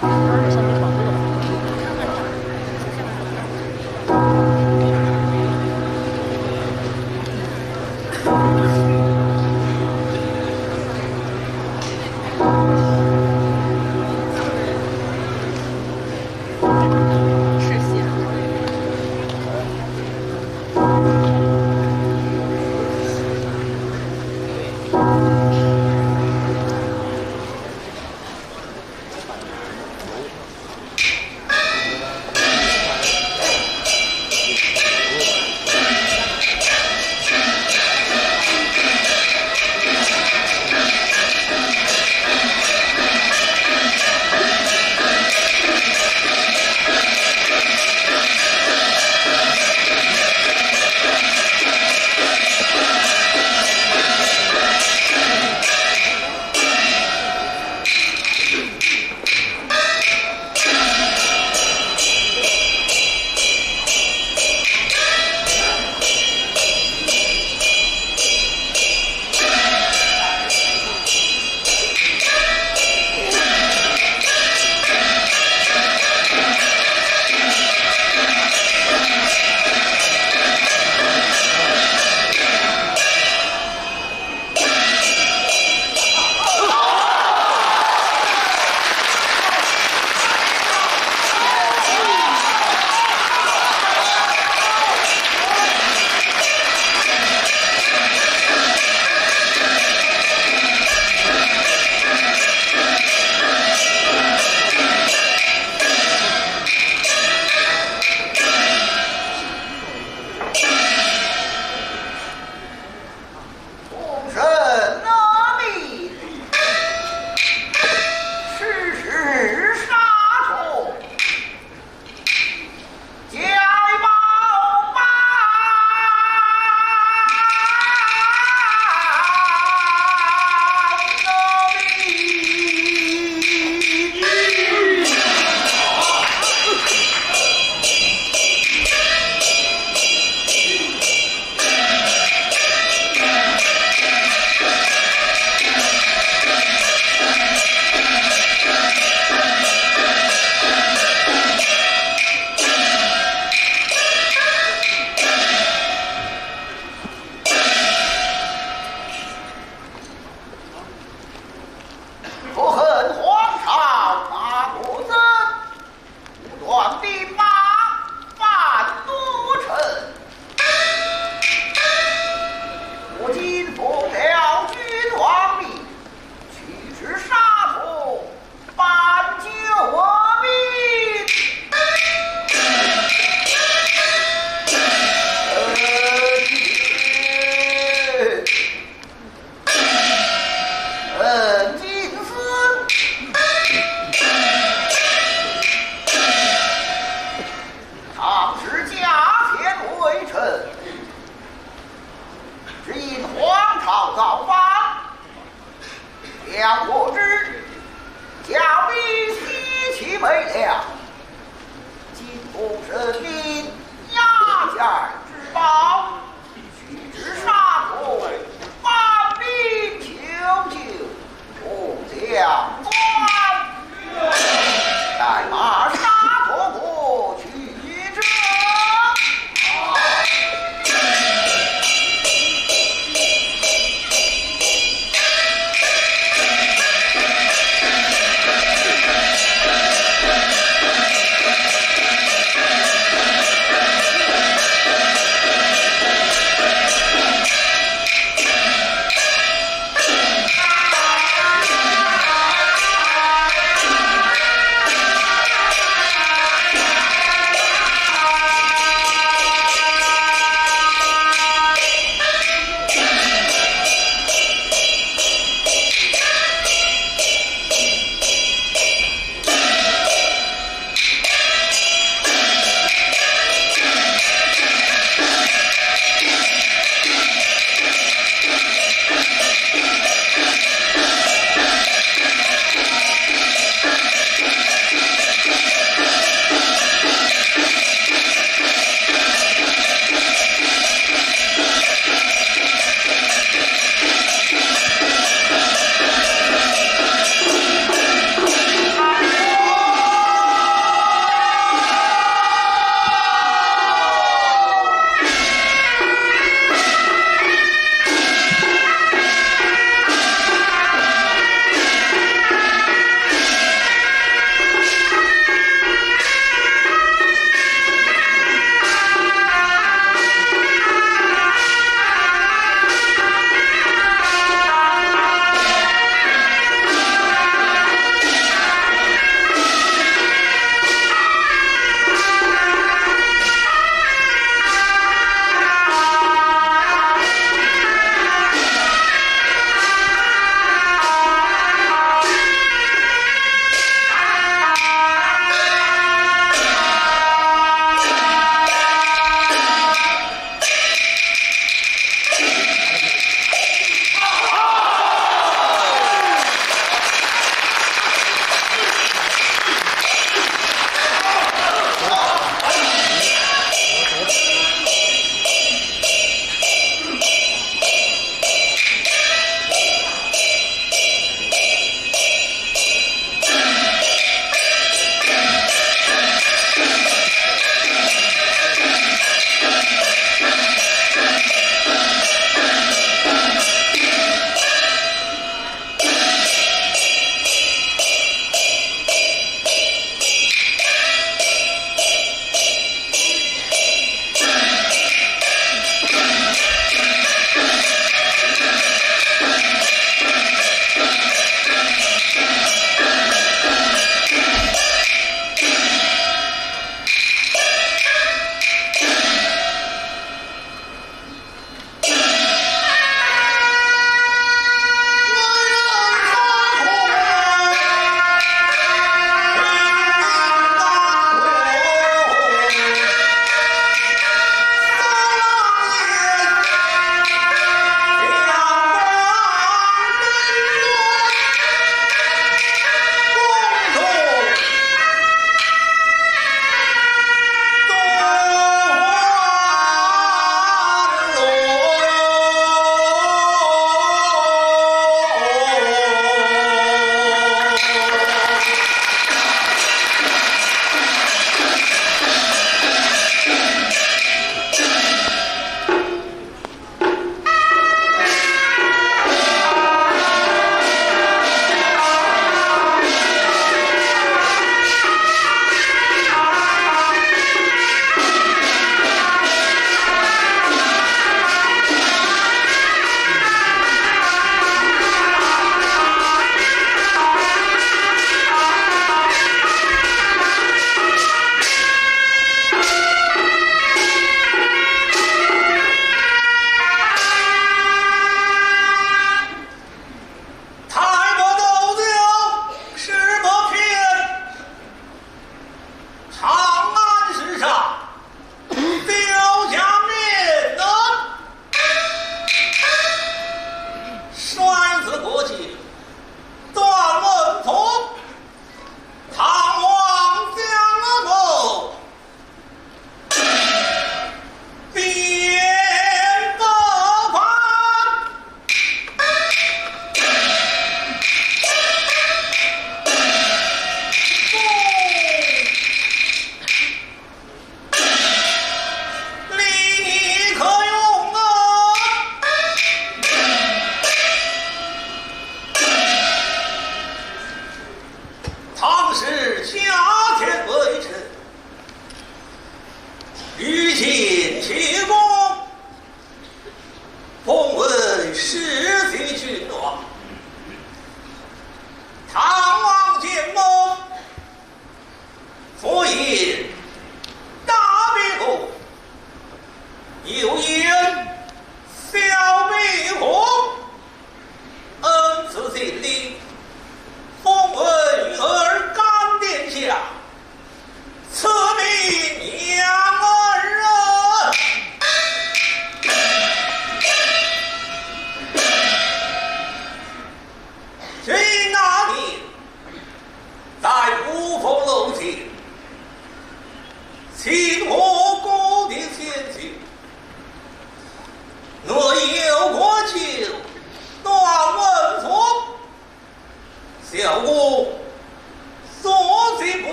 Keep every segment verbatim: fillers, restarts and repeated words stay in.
众人哪里？此事杀头，解剖吧。可恨皇朝八国贼，不断兵马犯都城。我今奉了君王命，取之杀头， 搬救我民。呃，呃，今日，当时驾前回城，只因皇朝造反， 将我之，将你西起北凉，今奉圣命押解至宝，取之杀头，搬兵求救，众将官，带马杀到我去。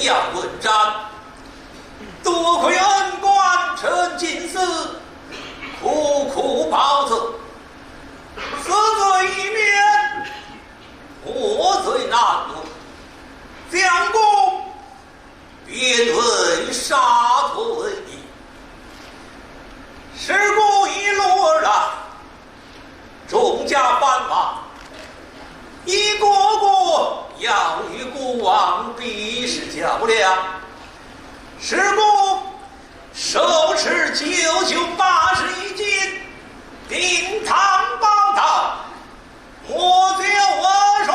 要问斩，多亏恩官陈进士苦苦保奏，死罪已免，活罪难容。将功 变为杀头为民。时过已落了，众家藩王，一个个要与孤王比试较量。时过手持九九八十一斤，定当报到。 我就我说，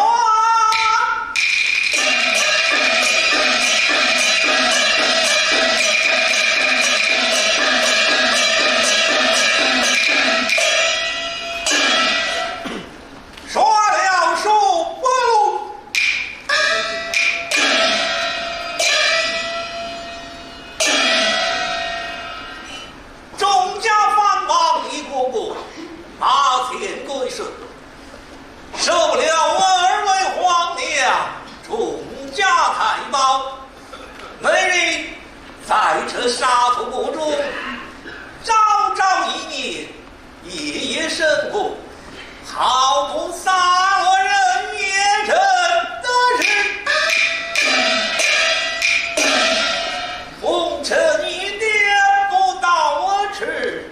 说了说不。 众家藩王一个个马前跪首，受了二位皇娘众家财宝，每人在这沙土谷中朝朝一年，夜夜笙歌， 好不洒落人间的事。风尘一点不到我吃。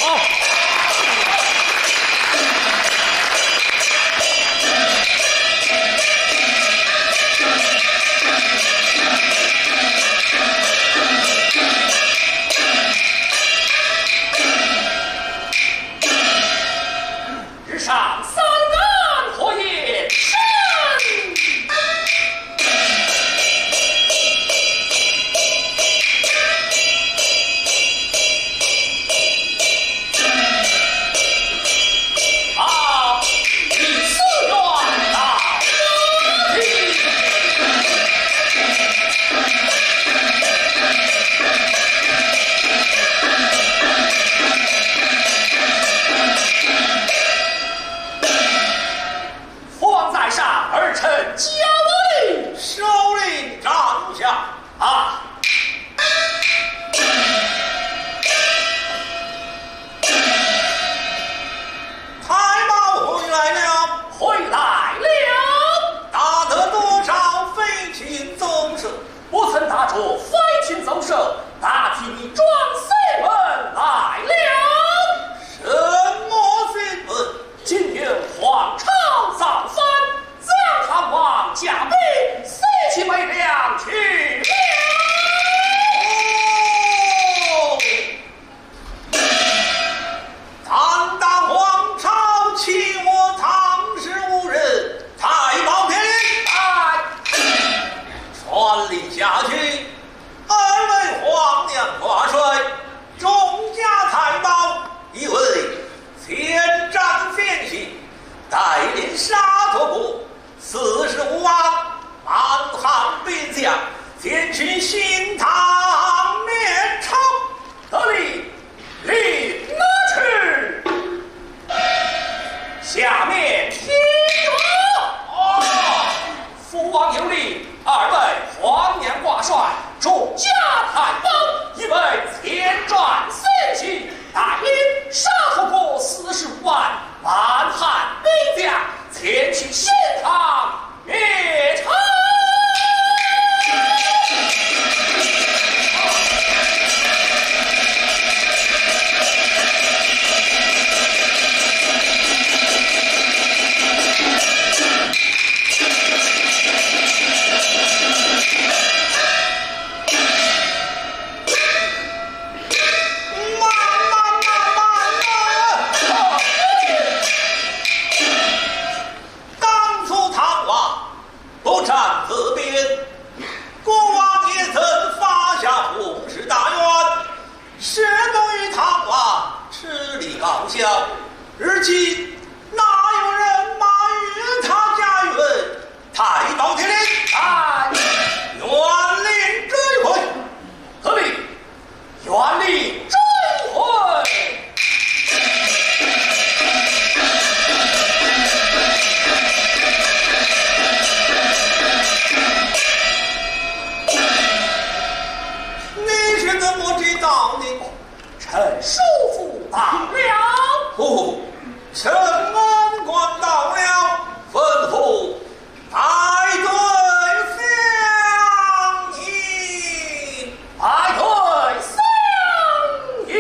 好。 日上三竿火焰生。啊，李思远到。 父王在上，儿臣交令。收令斩将。啊。财宝回来了。回来了。打得多少飞禽走兽？不曾打着飞禽走兽，打起你庄生门来了。什么生门？ 今有皇朝造反，将唐王驾崩，四旗没粮去了。哦，敢打皇朝，欺我唐氏无人，再报天令。哎，传令下去，二位皇娘挂帅，众家财宝，一位 千丈仙骑，带领沙陀国四十五万蛮汉兵将，前去兴唐灭赵。得令，领拿去。下面听着。哦。 父王有令，二位皇娘挂帅，众家财宝，一位千丈仙骑，带领沙陀国四十五万蛮汉兵将，前去兴唐灭赵。慢，慢，慢，慢啊！当初唐王不战则边，孤王也曾发下宏誓大愿， 誓不与唐王吃里高消，而今哪有人马与他家园？太保天令，哎，元令追回。何令？元令追回。怎么知道呢？陈叔父到了。哦，陈安官到了，吩咐带队相迎。带队相迎。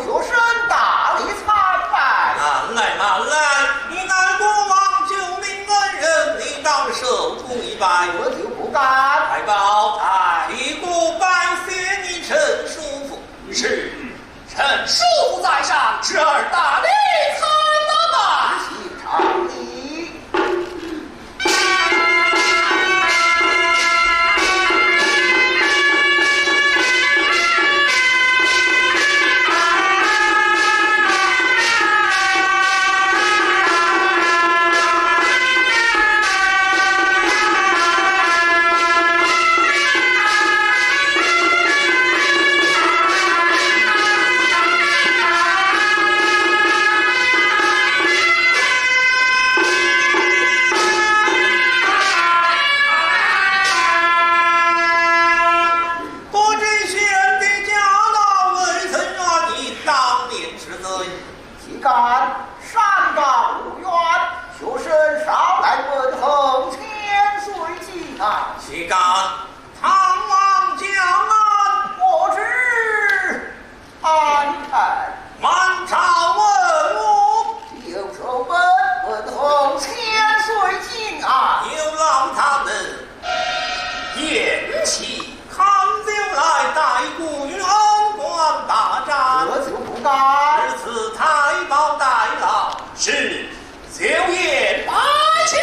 学生大礼参拜。慢来，慢来，你乃国王救命恩人，理当受跪拜。我就不敢。快报。哎。提过拜谢，你陈叔父。是。 臣叔父在上，侄儿大礼参拜。请上礼。不知贤弟驾到，未曾愿意当面之罪。岂敢，山高路远，学生少来问候，千岁请安。岂敢，唐王驾安。我知。 安排。满朝文武。有什么问候，千岁请安。有劳他们点起康酒来，待孤云恩官大战。我就不敢。如此太保代劳。是。 酒宴摆下。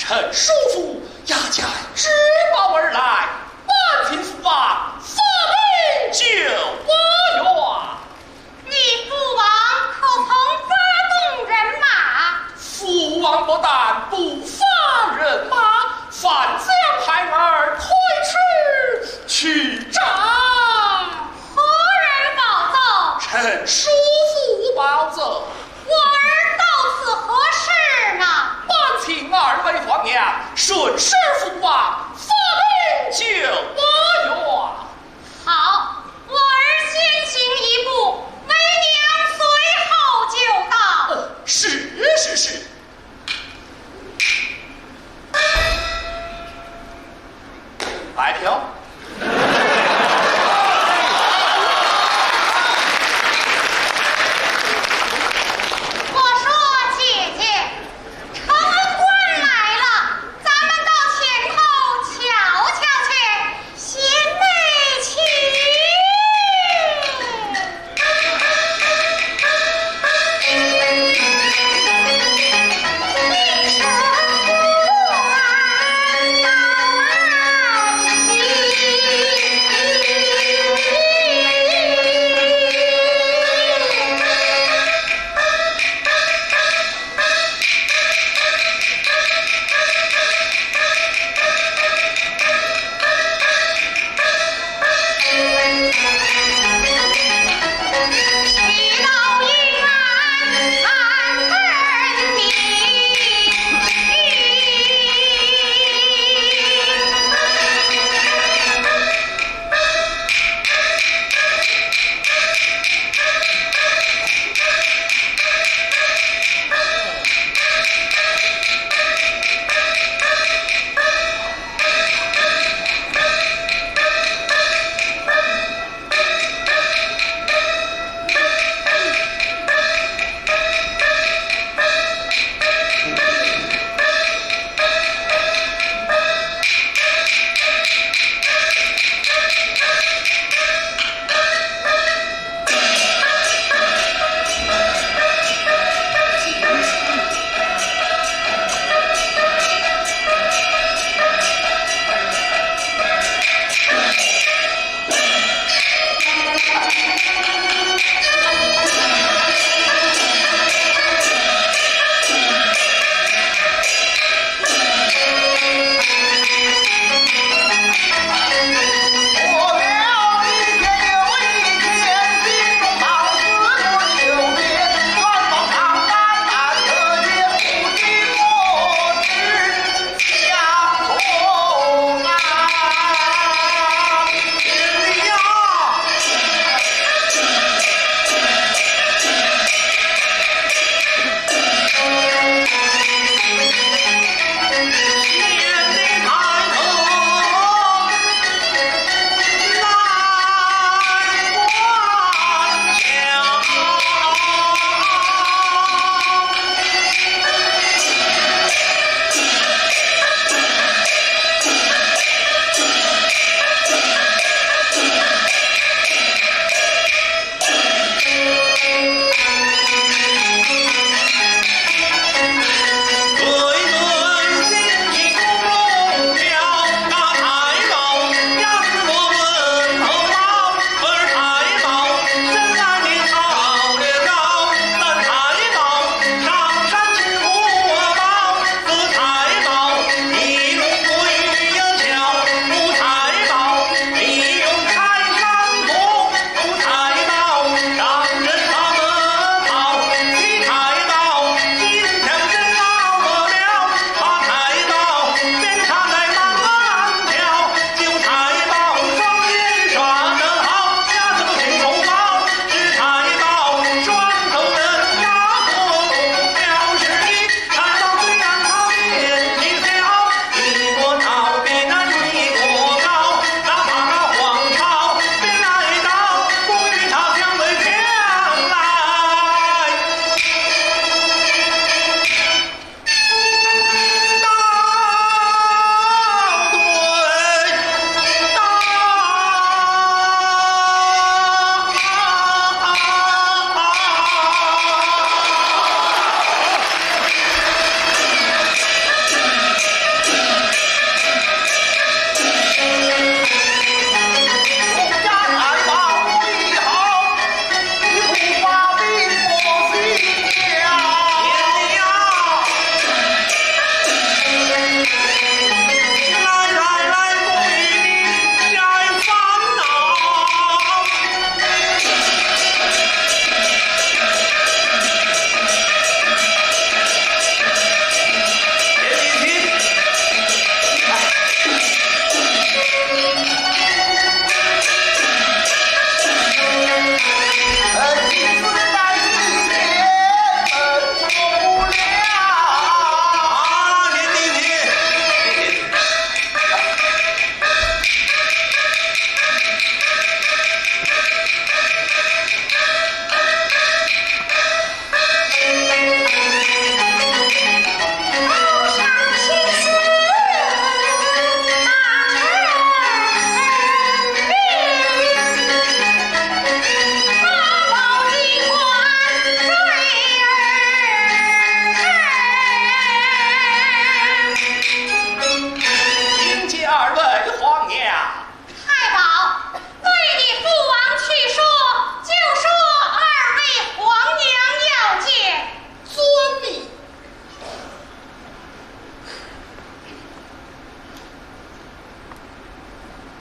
臣叔父押解珠宝而来，万岁父王发兵救我呀！你父王可曾发动人马？父王不但不发人马，反将孩儿推出去斩。何人保奏？臣叔父保奏。 我儿到此何事呢？万岁，儿为皇娘，顺势父王发兵救我呀！好，我儿先行一步，为娘随后就到。哦，是，是，是。 白嫖。我说姐姐，城门关来了，咱们到前头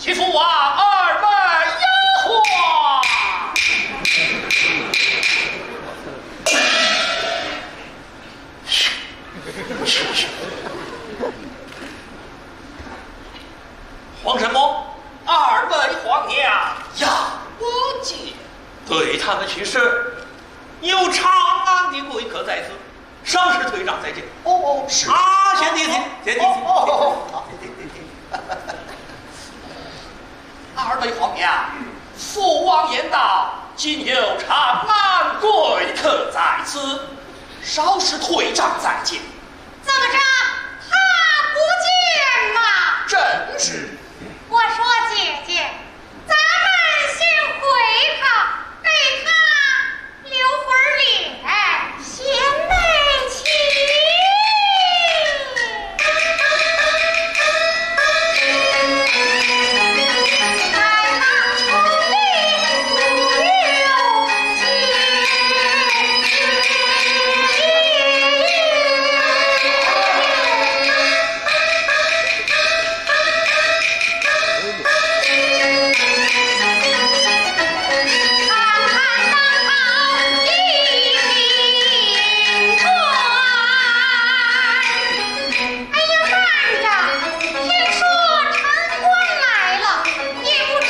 启父王，二位丫鬟。皇什么？二位皇娘呀，不见。对他们去说，有长安的贵客在此，稍事退帐再见。哦，哦，是。啊，贤弟，贤弟，贤弟。哦，哦，哦，好。二位皇娘，父王言道，今有长安贵客在此，稍事退帐再见。怎么着？他不见吗？正是。我说姐姐，咱们先回吧，待他留会儿脸，先来请。哎呀，慢着！听说长官来了，也不知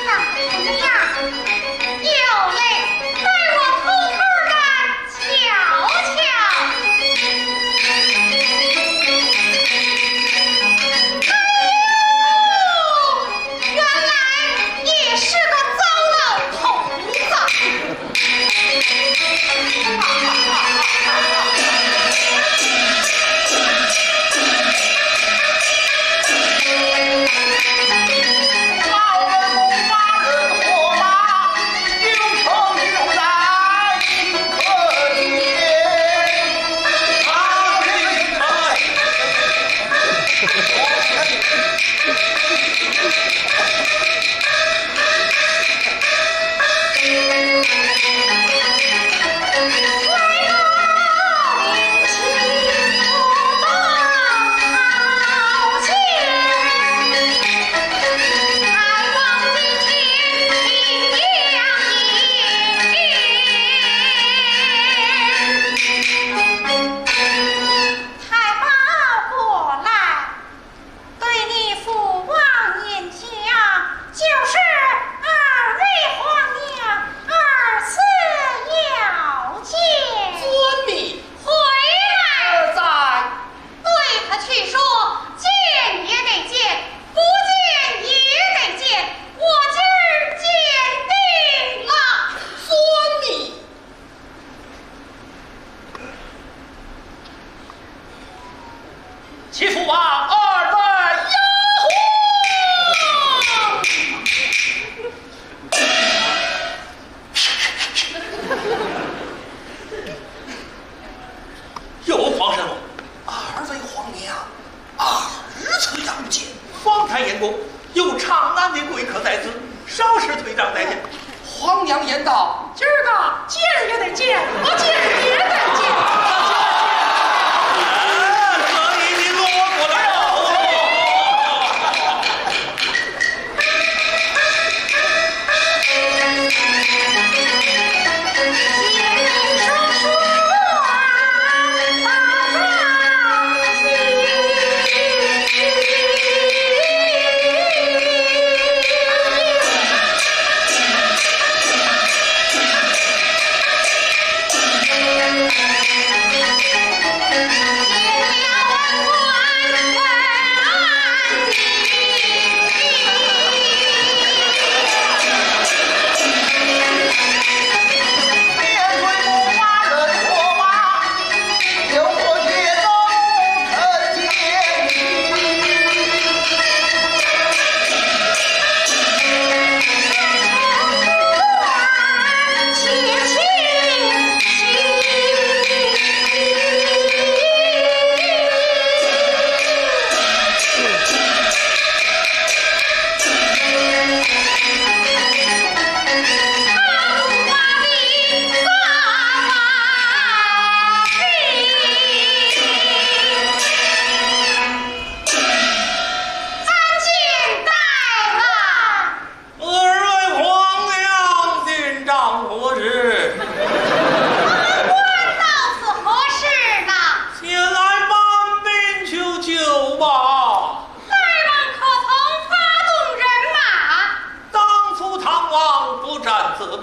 长什么样？有嘞，待我偷偷地瞧瞧。哎呦，原来也是个糟老头子。 太保过来。 对你父王言讲，就是二位皇娘二次要见。遵命。回来。在。对他去说，见也得见，不见也得见，我今儿见定了。遵命。 启父王，二位丫鬟。有皇什么？二位皇娘，二次要见。方才言过，有长安的贵客在此，稍事退帐再见。 皇娘言道，今儿个见也得见，不见也得见。哎，可以，你落过来了。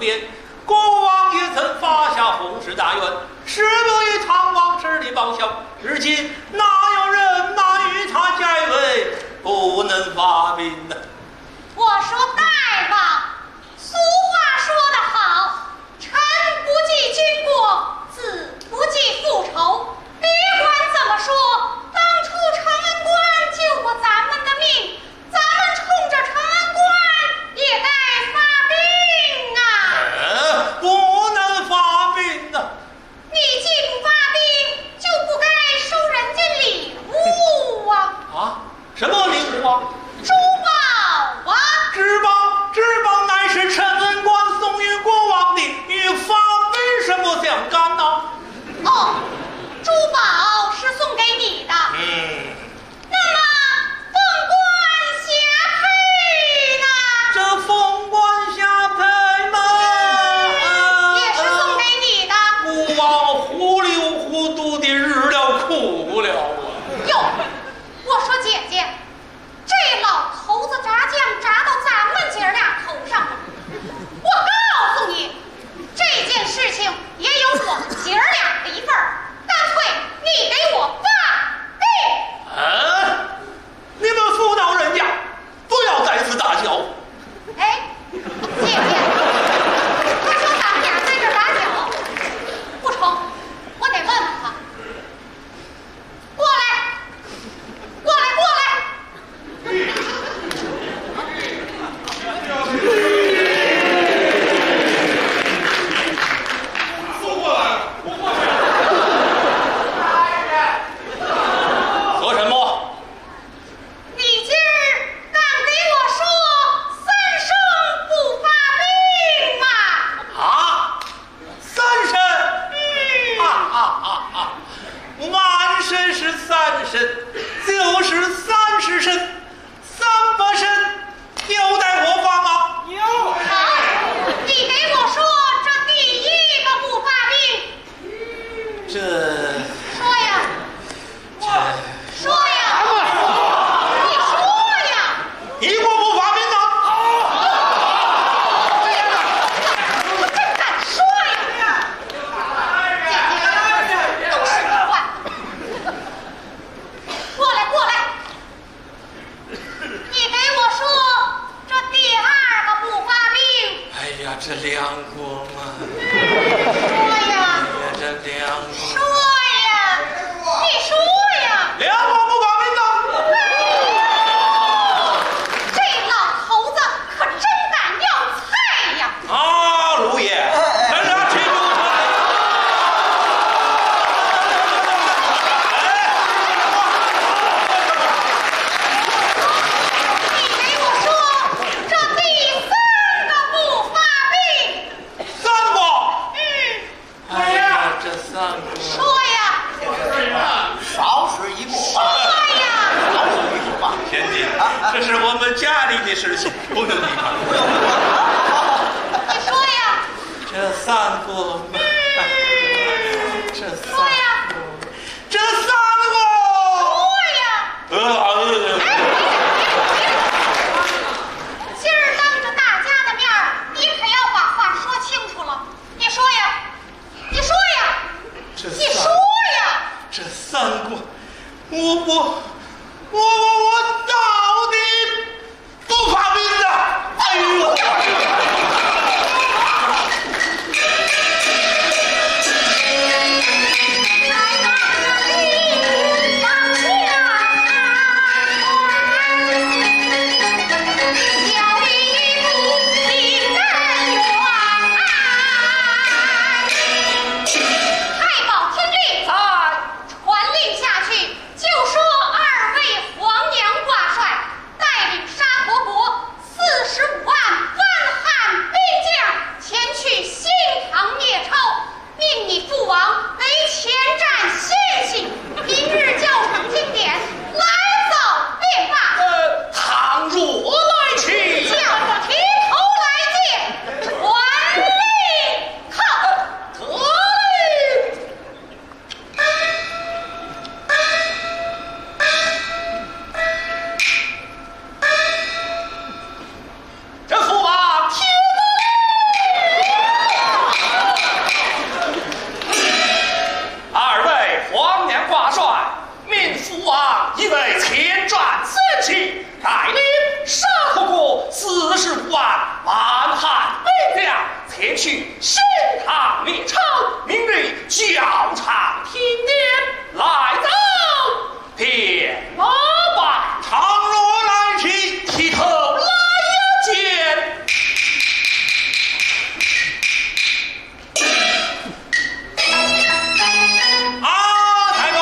边，国王也曾发下宏誓大愿，誓不与唐王治理邦相。如今哪有人哪与他结为，不能发兵呢？我说大王，俗话说得好，臣不计军功，子不计父仇。别管怎么说，当初长安关救过咱们的命，咱们冲着长安关也该发兵啊！呃，不能发兵的。你既不发兵，就不该收人家礼物啊！啊？什么礼物啊？珠宝啊！珠宝，珠宝乃是陈文官送与国王的，与发兵什么相干呢？哦，珠宝是送给你的。嗯，那么凤冠霞帔呢？这凤冠霞帔嘛，也是送给你的。国王糊里糊涂的日了苦了啊。哟，我说姐姐，这老头子砸酱砸到咱们姐儿俩头上了。我告诉你，这件事情也有我们姐儿俩的一份儿，干脆你给我发兵。啊，你们妇道人家，不要在此打搅。哎，姐姐，他说咱们俩在这儿打搅，不成，我得问问他。过来，过来，过来！说什么？你今儿敢给我说三声不发兵吗？啊，三声？哈哈哈哈！满声是三声，就是三十声，三百声，有待何方啊？好，你给我说这第一个不发兵。这说呀，说呀，你说呀！你我不发兵啊！你真敢说呀！姐姐，都是你惯的。过来，过来，你给我说，这第二个不发兵。哎呀，这两个嘛，说呀，哎呀，这两个。说呀，你说呀！两个不发兵的。这老头子可真敢要菜呀！啊，老爷，咱俩这就你给我说，这第三个不发兵。三个。嗯，哎呀，这三个。说呀，少使一步说吧，呀，少使一步吧。贤弟，这是我们家里的事情，不能理他。你说呀，这三个，这三个，这三个，说呀。呃，呃，今儿当着大家的面儿，你可要把话说清楚了。你说呀，你说呀，这你说三，呀！这三个，我我我我我到底不发兵的。哎呦！太保天律，传令下去，就说二位黄杨挂帅，带领沙陀国四十五万被千转三千，带领沙陀国四十万蛮汉兵将前去升堂灭朝，明日校场天典，来到天马关。倘若来迟，剃头来眼尖。 啊，太公，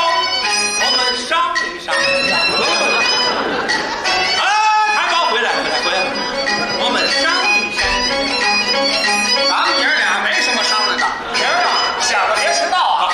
我们商量商量。啊，太公，回来，回来，回来，我们商量商量。咱们爷儿俩没什么商量的，明儿啊，想着别迟到啊。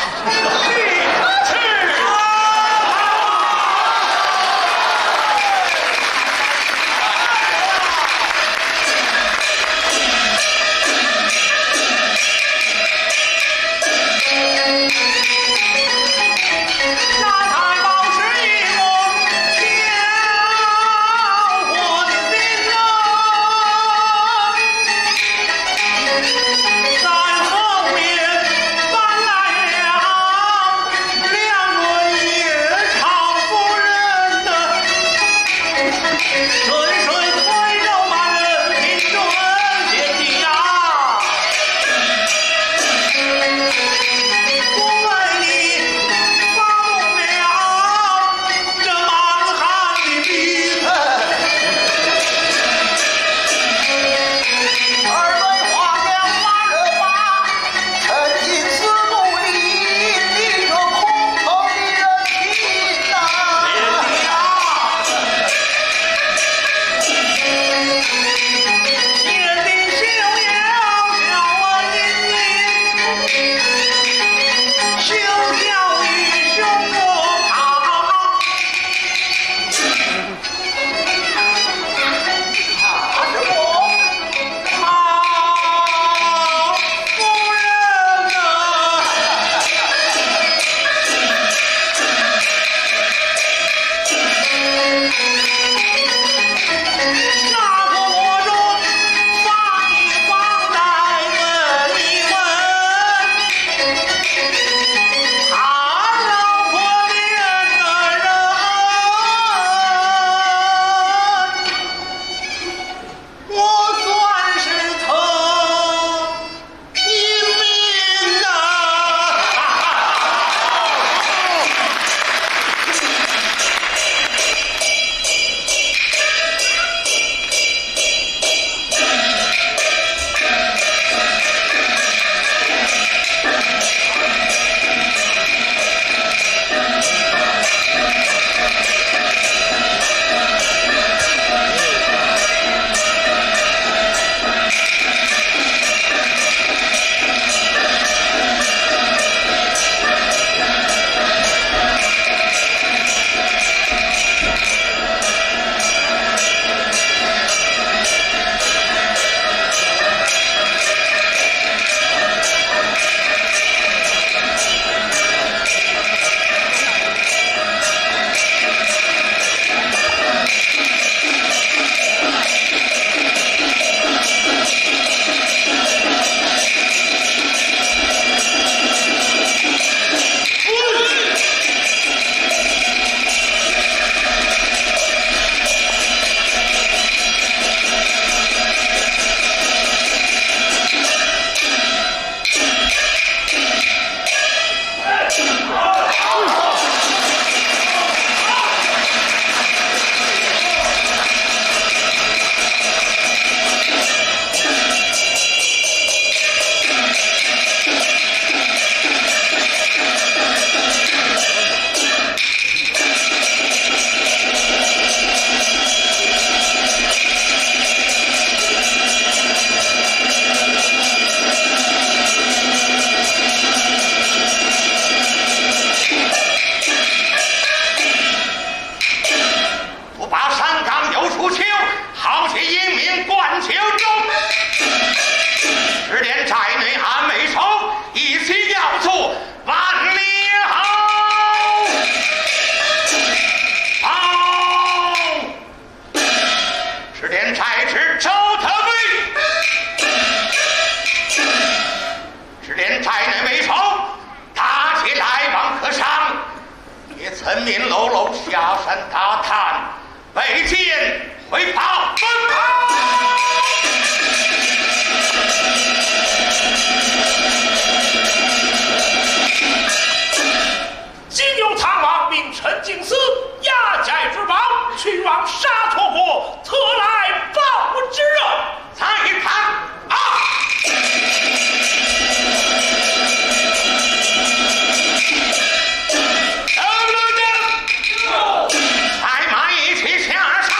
下山打探，未见回报。奔跑！金牛唐王命陈敬思押解珠宝，去往沙陀国，特来报之。在旁啊！快马一起下山。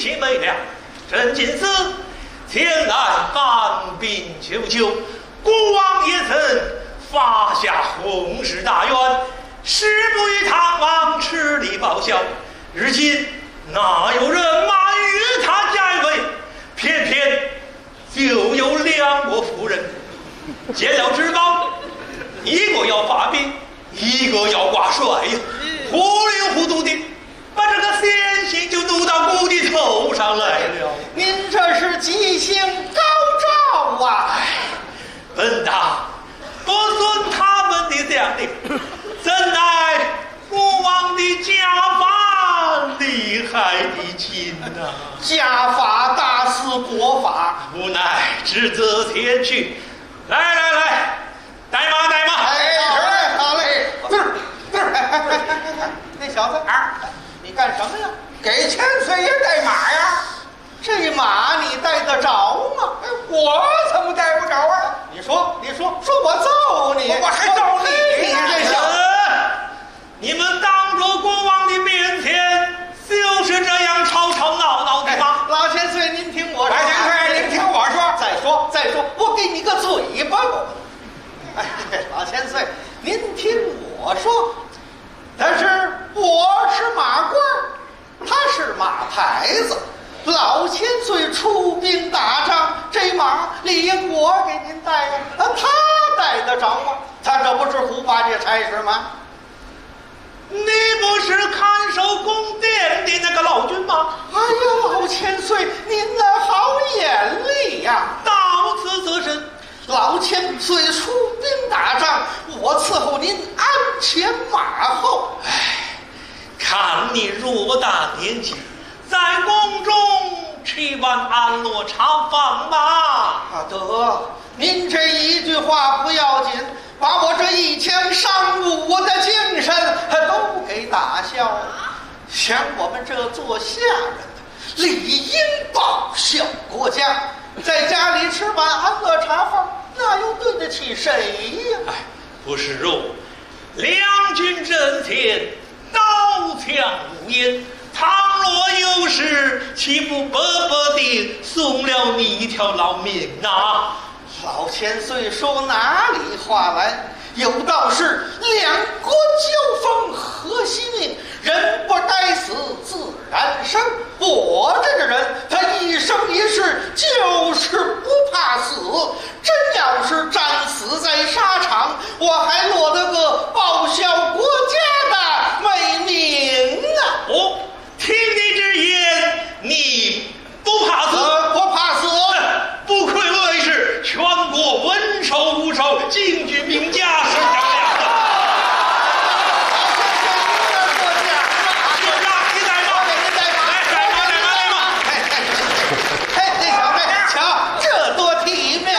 齐备了，镇金司前来搬兵求救，孤王也曾发下洪誓大愿，誓不与唐王吃力报效。如今哪有人马与他战围？偏偏就有两个夫人，见了之后，一个要发兵，一个要挂帅呀，糊里糊涂的把这个先行就弄到我的头上来了。您这是吉星高照啊！本当不算他们的将领，怎奈孤王的家法厉害的紧呐。家法打死国法。无奈只得前去。来来来，带马，带马。哎，好嘞，好嘞。那小子啊，你干什么呀？给千岁爷带马呀。这马你带得着吗？哎，我怎么带不着啊？你说，你说，说我揍你。我还揍你？你这小子。你们当着孤王的面前就是这样吵吵闹闹的吗？哎，老千岁，您听我说。老千岁，您听我说。再说，再说，我给你个嘴巴。哎，老千岁，您听我说。但是我是马褂儿，他是马牌子。老千岁出兵打仗，这马理应我给您带呀，啊，他带得着吗？他这不是胡八戒差事吗？你不是看守宫殿的那个老君吗？哎呀，老千岁，您那好眼力呀！到此则甚。老千岁出兵打仗，我伺候您鞍前马后。哎，看你偌大年纪，在宫中吃碗安乐茶饭吧。啊，得，您这一句话不要紧，把我这一腔商武的精神都给打消了。像我们这做下人的，理应报效国家，在家里吃碗安乐茶饭，那又对得起谁呀？哎，不是哦，两军阵前，刀枪无眼，倘若有事，岂不白白地送了你一条老命啊？老千岁说哪里话来？有道是两国交锋何须命，人不该死自然生。我这个人，他一生一世就是不怕死。真要是战死在沙场，我还落得个报效国家的美名啊！哦，听你之言，你不怕死？呃，不怕死。不愧为是全国文丑武丑京剧名家，是漂亮的。是让你带马，来，带马，带马，带马。哎，哎，哎，小妹，瞧，这多体面。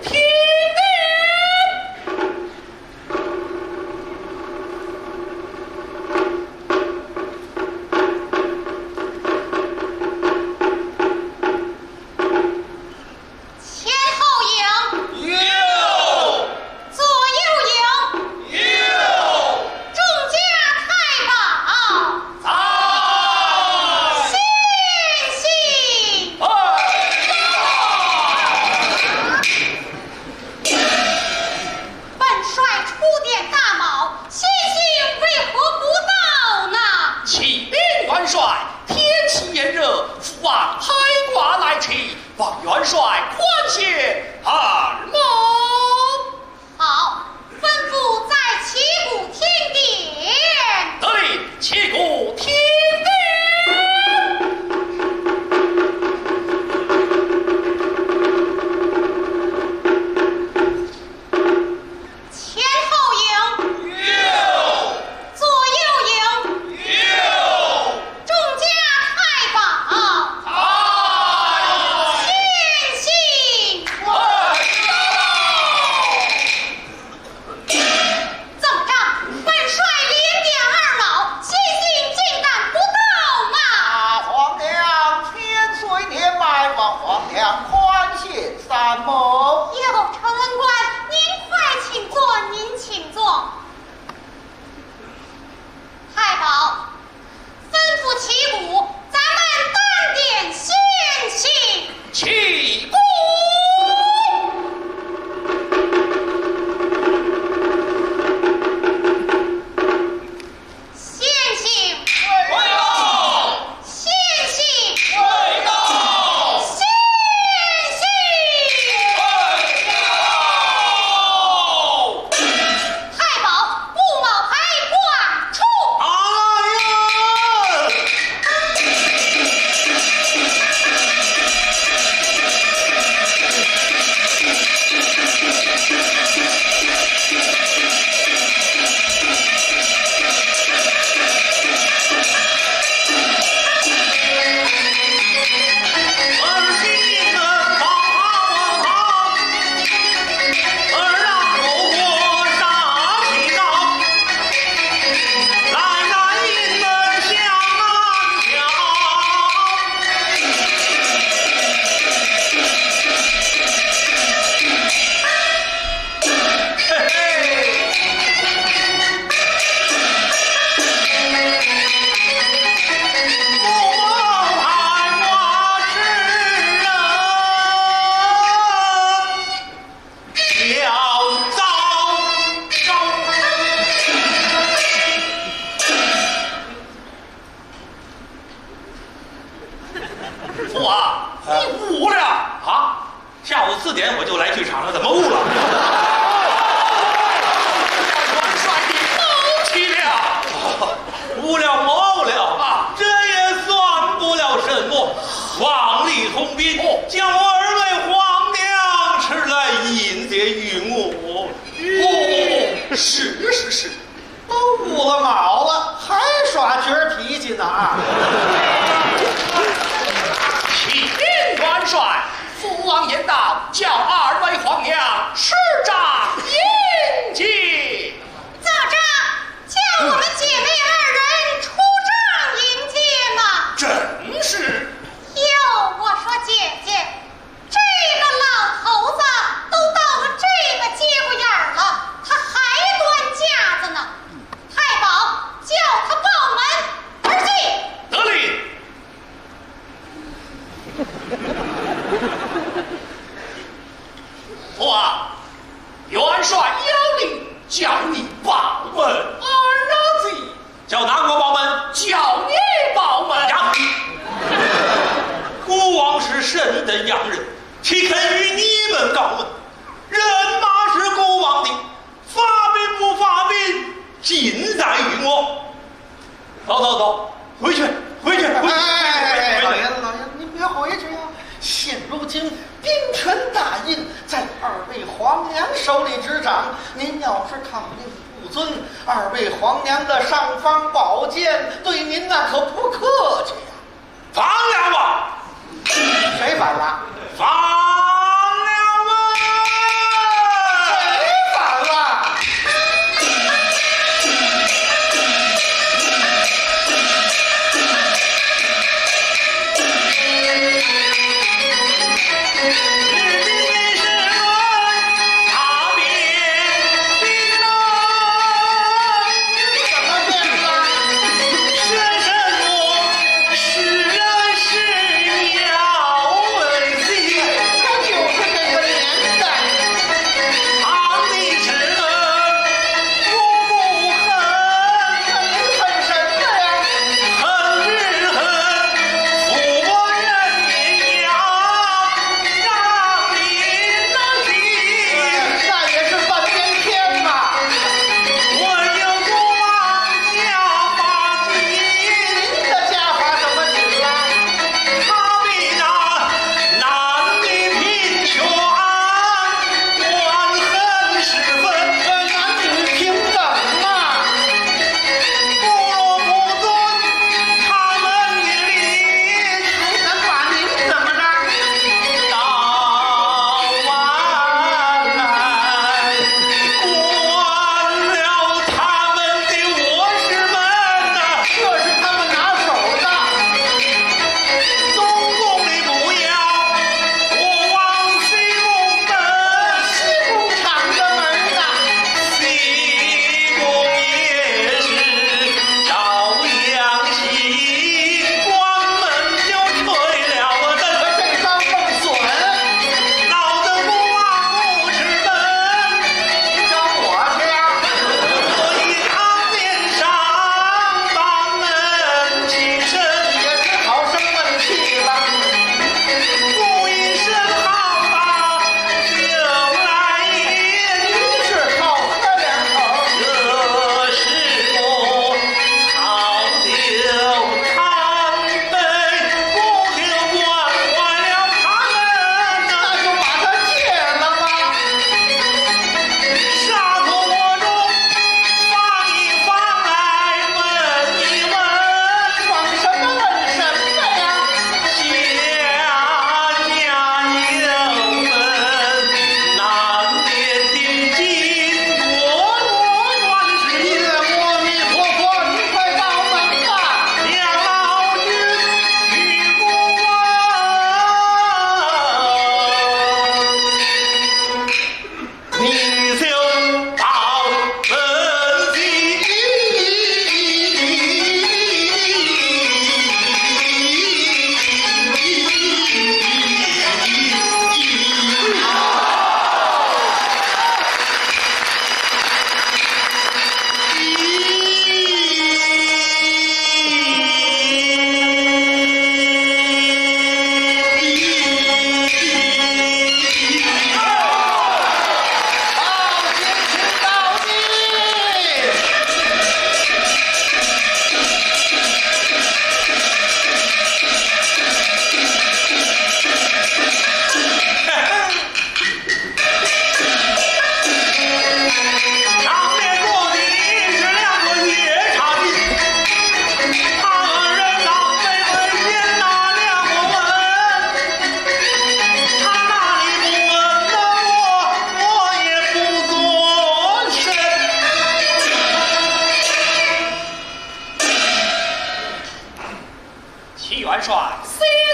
天地。前后营。有。左右营。有。众家太保。在。先行。哎。 本帅初点大茅，先行为何不到呢？启禀元帅，天气炎热，父王开挂来迟，望元帅宽限二毛。好，吩咐再起鼓听点。得令，起鼓听点。 前后营。有。左右营。有。众家太保。在。先行。快到。怎么着？本帅连点二毛，先行竟敢不到吗？啊，皇娘千岁年迈，望皇娘宽限三毛。哟，陈文官，您快请坐，您请坐。太保，吩咐起鼓，咱们单点先行。起鼓。 先行。跪倒。先行。跪倒。先行。跪倒。太保，布帽牌挂出。哎呀！ 父王，你误了啊！下午四点我就来剧场了，怎么误了？元帅，你mau起了。误了，mau了啊！这也算不了什么。皇里通禀，哦，叫我二位皇娘出来迎接于我。哦，是是是。 都误了mau了，还耍角儿脾气呢啊！启禀元帅，父王言道，叫二位皇娘出帐迎接。怎么着？叫我们姐妹二人出帐迎接吗？正是。哟，我说姐姐， 这个老头子都到了这个节骨眼儿了，他还端架子呢。太保，叫他报门而进。得令。父王，元帅有令，叫你报门而进。 叫哪个报门？叫你报门。呀，孤王是圣德洋人，岂肯与你们告门？人马是孤王的，发兵不发兵，尽在于我。走走走，回去，回去，回去，哎，哎，哎，哎，回去。老爷，老爷，您别回去呀。现如今兵权大印在二位皇娘手里执掌，您要是抗命 不遵，二位皇娘的尚方宝剑对您那可不客气呀。反了吧！谁反了？反了吧！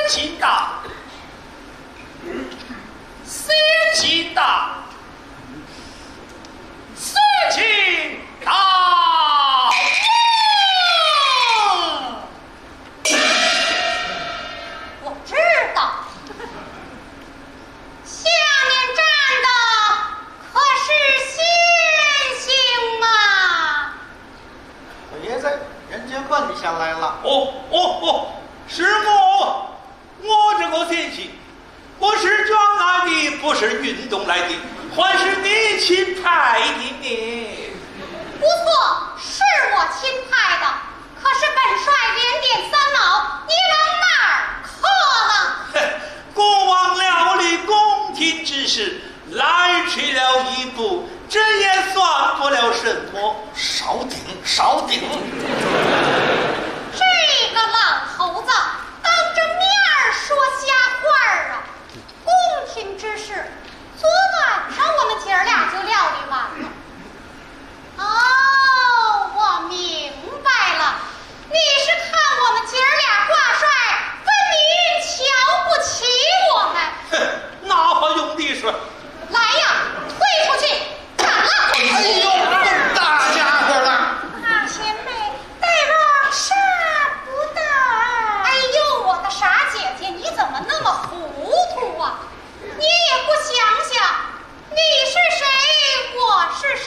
请到，先请到，先请到。我知道，下面站的可是先行吗？老爷子，人家问下来了。哦哦哦，是我，我这个先行，我是捐来的，不是运动来的，还是你钦派的呢？不错，是我钦派的。可是本帅连点三毛，你往哪儿去了？哼，孤王料理宫廷之事，来迟了一步，这也算不了什么。少顶，少顶。这个老头子当着面儿说瞎话儿啊！宫廷之事，昨晚上我们姐儿俩就料理完了。哦，我明白了，你是看我们姐儿俩挂帅，分明瞧不起我们。哼，那还用得说？来呀，退出去，斩了！哎呦，大家伙了！大贤妹，带我啥不到？哎呦，我的傻姐姐，你怎么那么糊涂啊？你也不想想，你是谁，我是谁，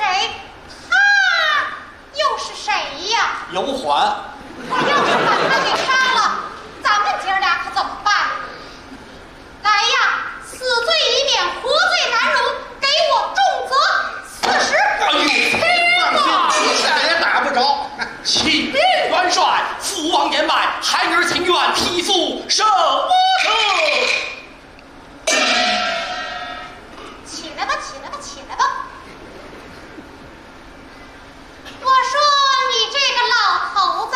他又是谁呀？有还。我要是把他给杀了，咱们姐儿俩可怎么办？来呀，死罪已免，活罪难容，给我重责四十。哎呦，放心，谁也打不着。启禀元帅，父王年迈，孩儿情愿替父受处。起来吧，起来吧，起来吧！我说你这个老头子，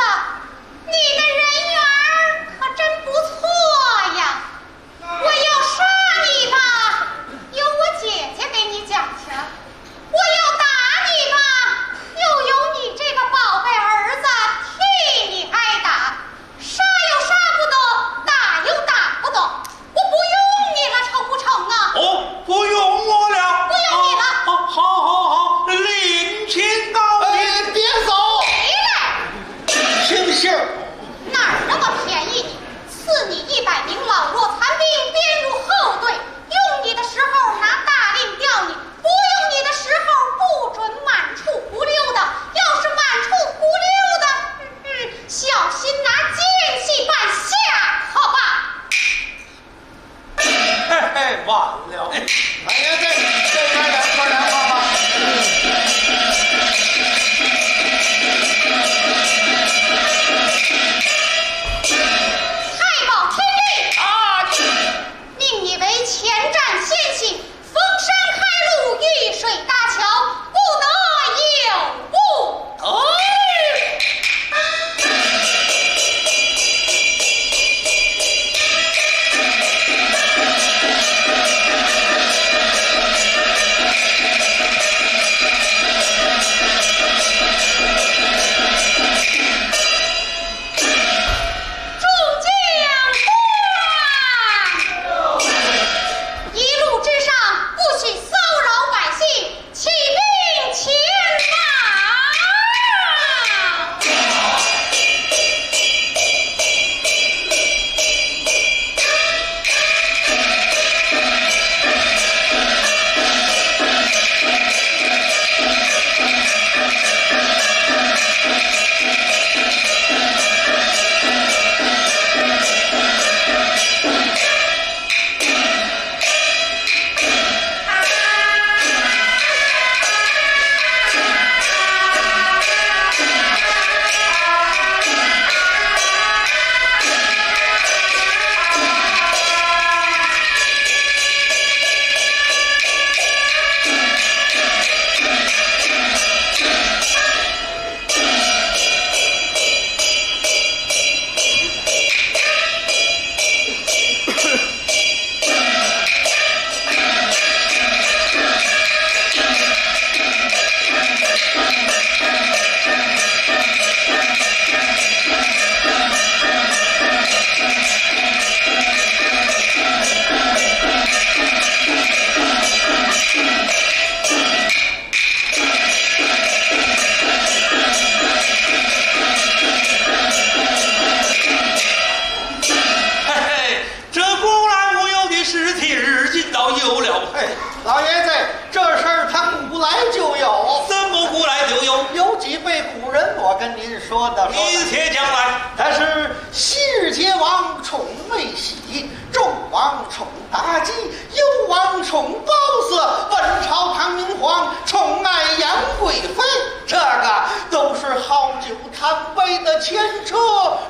说的，说的。你且讲来。但是昔日桀王宠妹喜，纣王宠妲己，幽王宠褒姒，本朝唐明皇宠爱杨贵妃，这个都是好酒贪杯的前车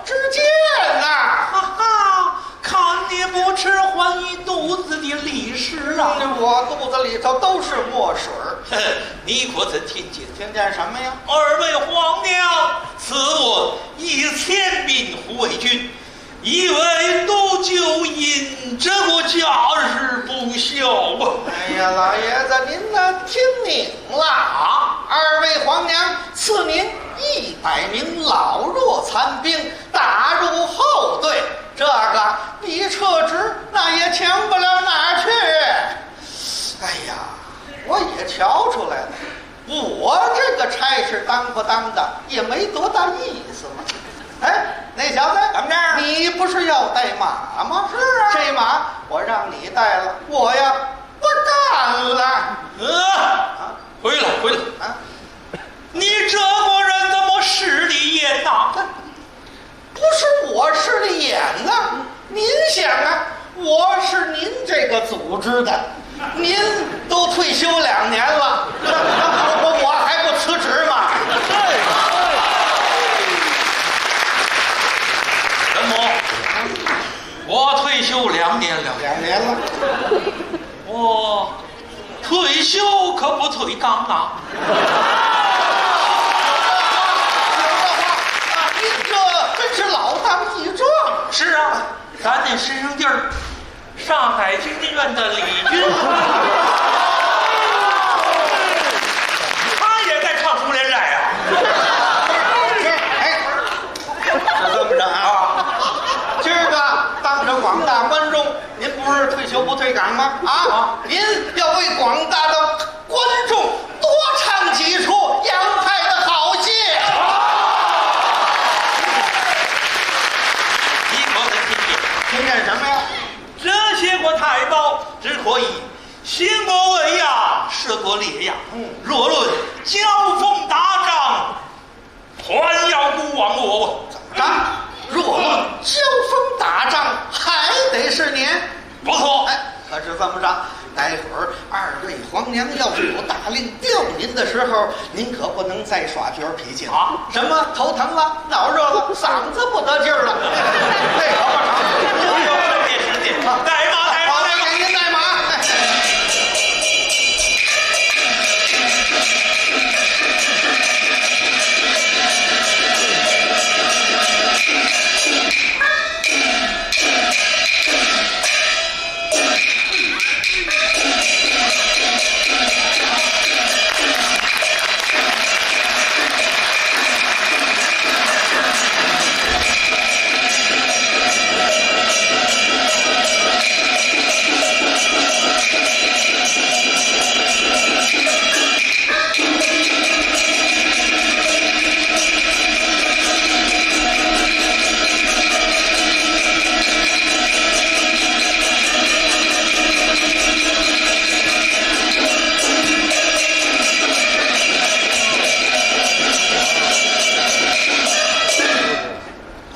之鉴呐。哈哈，看你不吃，还你肚子的历史啊！嗯，我肚子里头都是墨水儿。你可曾听见？听见什么呀？二位皇娘，此物一千名护卫军，一位都九营，这个架势不小啊！哎呀，老爷子，您呢，听明了啊！二位皇娘赐您一百名老弱残兵，打入后队，这个比撤职那也强不了哪儿去。哎呀，我也瞧出来了，我这个差事当不当的也没多大意思嘛。哎，那小子，怎么着？你不是要带马吗？是啊。这马我让你带了，我呀不干了。呃，回来，回来。啊？你这个人怎么势利眼呐？不是我势利眼呐，您想啊，我是您这个组织的，您都退休两年了，我我还不辞职吗？什么？我退休两年了。两年了。我退休可不退岗啊。啊，您这真是老当益壮。是啊，咱那师兄弟儿，上海京剧院的李军，他也在唱《珠帘斋》啊。哎，是这么着啊，今儿个当着广大观众，您不是退休不退岗吗？啊，您要为广大的观众多唱几出杨派的好戏。你可曾听见？听见什么呀？这些个太保只可以兴国问呀，设个列呀。嗯。若论交锋打仗， 还要孤王我。怎么着？若论交锋打仗，还得是您。不错。哎，可是这么着，待会儿二位皇娘要是有大令调您的时候，您可不能再耍角儿脾气了。啊？什么头疼了、脑热了、嗓子不得劲儿了，那可不成。不用费这时间，带马，带马，带马。给您带马。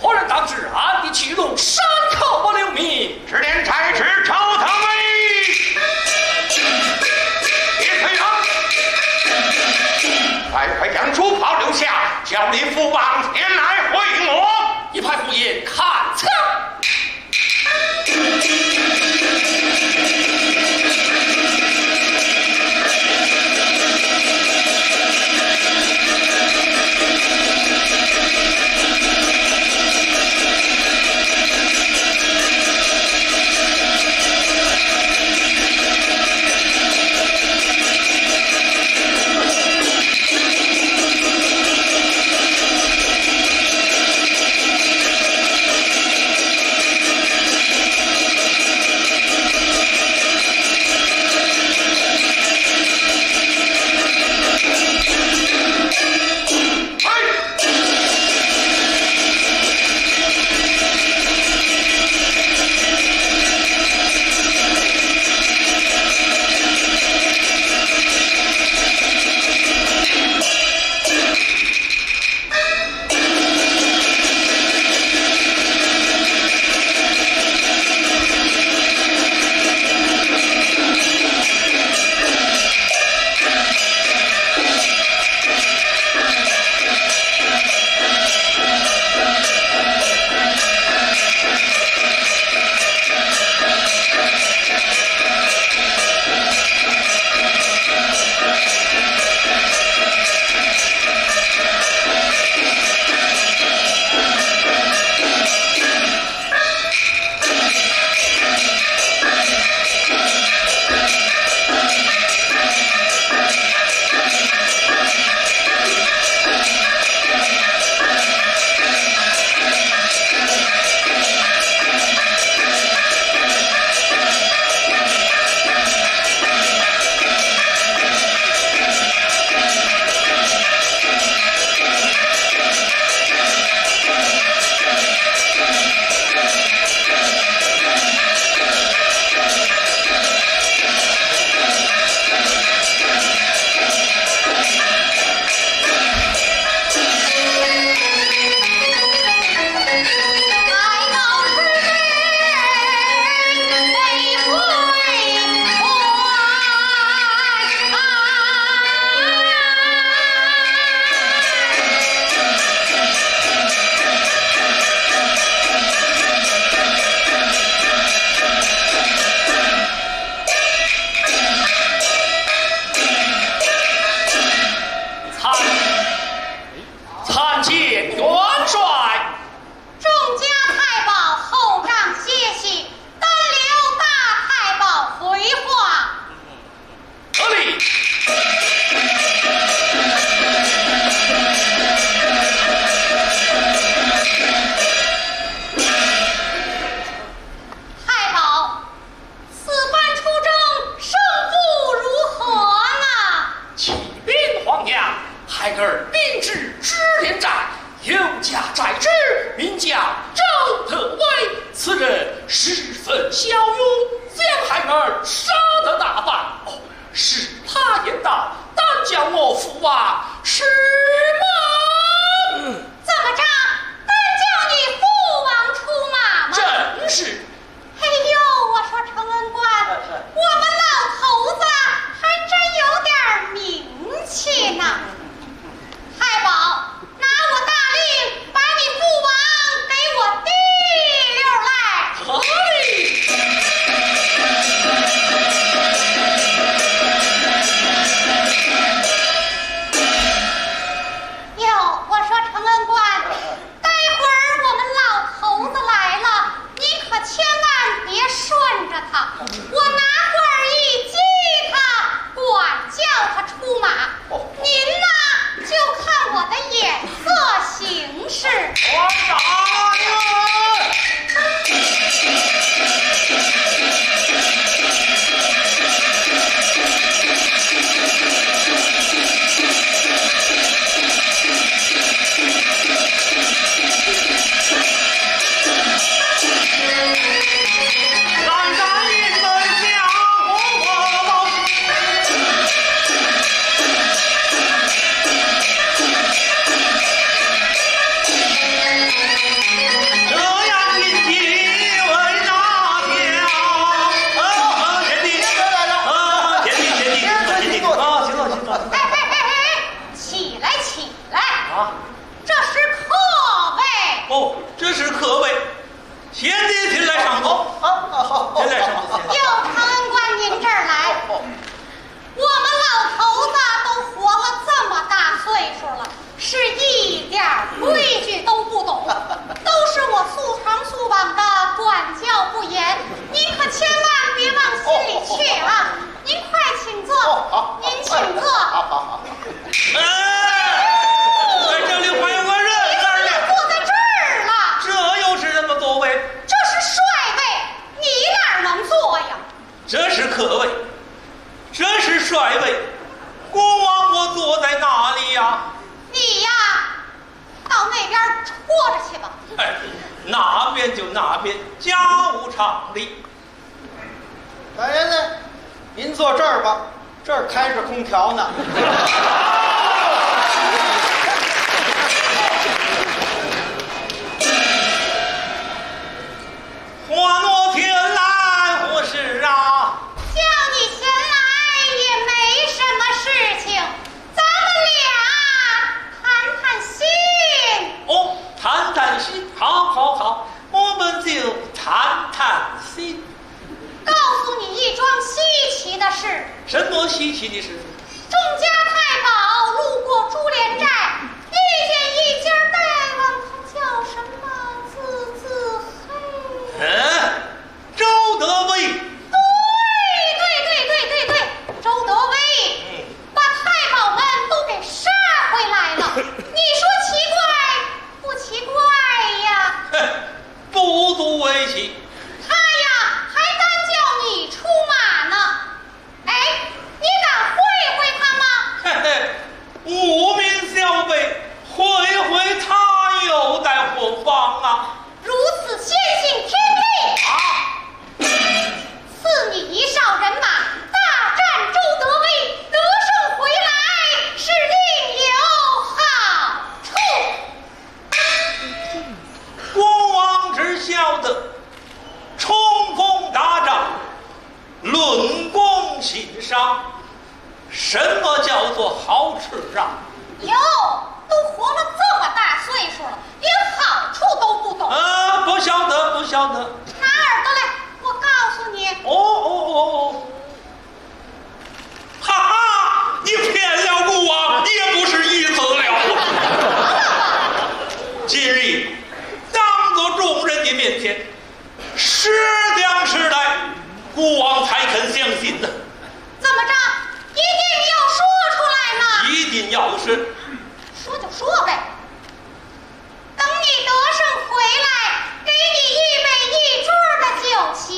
何人当知俺的去路，山口不留名。指点差使赵唐威，别退让，快快将朱宝留下，叫你父王前来会我。一派胡言，看招！孩儿兵至珠帘寨，有家寨主，名叫周德威。此人十分骁勇，将孩儿杀得大半。哦，是他言道，单叫我父王出马。怎么着？单叫你父王出马吗？正是。 哎呦，我说程文官，我们老头子还真有点儿名气呢。太保，拿我大令，把你父王给我提溜儿来。好嘞。哟，我说程文官， 待会儿我们老头子来了，您可千万别顺着他。我拿棍儿一激他，管教他出马。哦。您呢，就看我的眼色行事。我打你！哎，哎，哎，哎，起来，起来！啊？这是客位。哦，这是客位。贤弟，请来上座。哦，哦，哦，哦。请来上座。哟，程文官，您这儿来。哦，哦。我们老头子都活了这么大岁数了，是一点儿规矩都不懂，都是我素常素往的管教不严，您可千万别往心里去啊。哦，哦，哦。 您快请坐，哦，好，您请坐。好，好，好，好。哎，在这里还有个人在呢。你怎么坐在这儿了？这又是什么座位？这是帅位，你哪儿能坐呀？这是客位，这是帅位，国王我坐在哪里呀？你呀，到那边儿戳着去吧。哎，哪边就哪边，家无常理。 来人来，您坐这儿吧，这儿开着空调呢。唤我前来何事啊？叫你前来也没什么事情，咱们俩谈谈心。哦，谈谈心，好，好，好。 我们就谈谈心。告诉你一桩稀奇的事。什么稀奇的事？众家太保路过珠帘寨，遇见一家大王，他叫什么？字字黑。嗯，周德威。对，对，对，对，对，对，周德威。嗯。把太保们都给杀回来了。你说奇怪 不奇怪呀。哼，不足为奇。他呀，还单叫你出马呢。哎，你敢会会他吗？嘿嘿，无名小辈，会会他又在何方啊？如此先行天地。啊？ 赐你一哨人马，大战周德威，得胜回来是另有好处。国王只晓得冲锋打仗，论功行赏， 什么叫做好处啊？哟，都活了这么大岁数了，连好处都不懂。啊，不晓得，不晓得。拿耳朵来，我告诉你。哦，哦，哦，哦。哈哈，你骗了孤王，也不是一次了。今日，当着众人的面前， 实讲实来，孤王才肯相信呢。怎么着？一定要说出来吗？一定要说。说就说呗。等你得胜回来，给你预备一桌的酒席，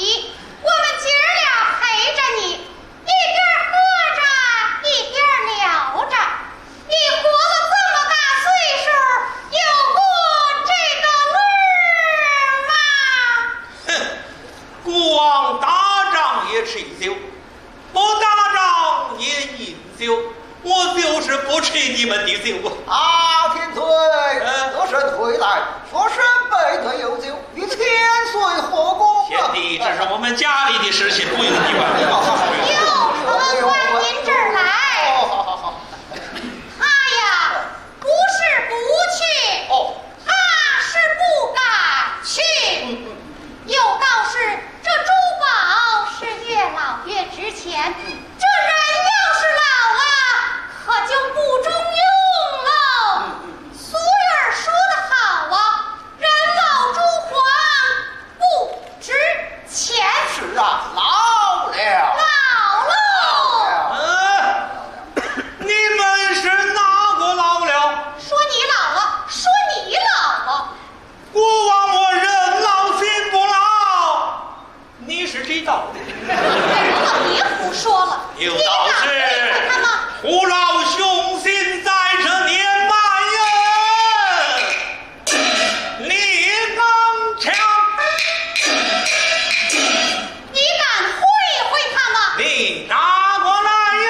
我们姐儿俩陪着你，一边喝着，一边聊着。你活了就是不吃你们的酒啊。啊，天岁，嗯。何人回来？何人背对有酒？与千岁何干啊？贤弟，这是我们家里的事情，不用你管。有什么关您这儿来？哦，好，好，好。他呀，不是不去，哦。他是不敢去。嗯，嗯。 有道是，这珠宝是越老越值钱，这人要是老啊，可就不中用喽。俗语儿说得好啊，人老珠黄不值钱。是啊，老了。老喽。嗯，你们是哪个老了？说你老啊，说你老啊。 孤王我人老心不老，你是知道的。哎，老爷胡说了。有道是，你敢会会他吗？父老雄心在这年迈呀，你刚强。你敢会会他吗？你拿过来呀！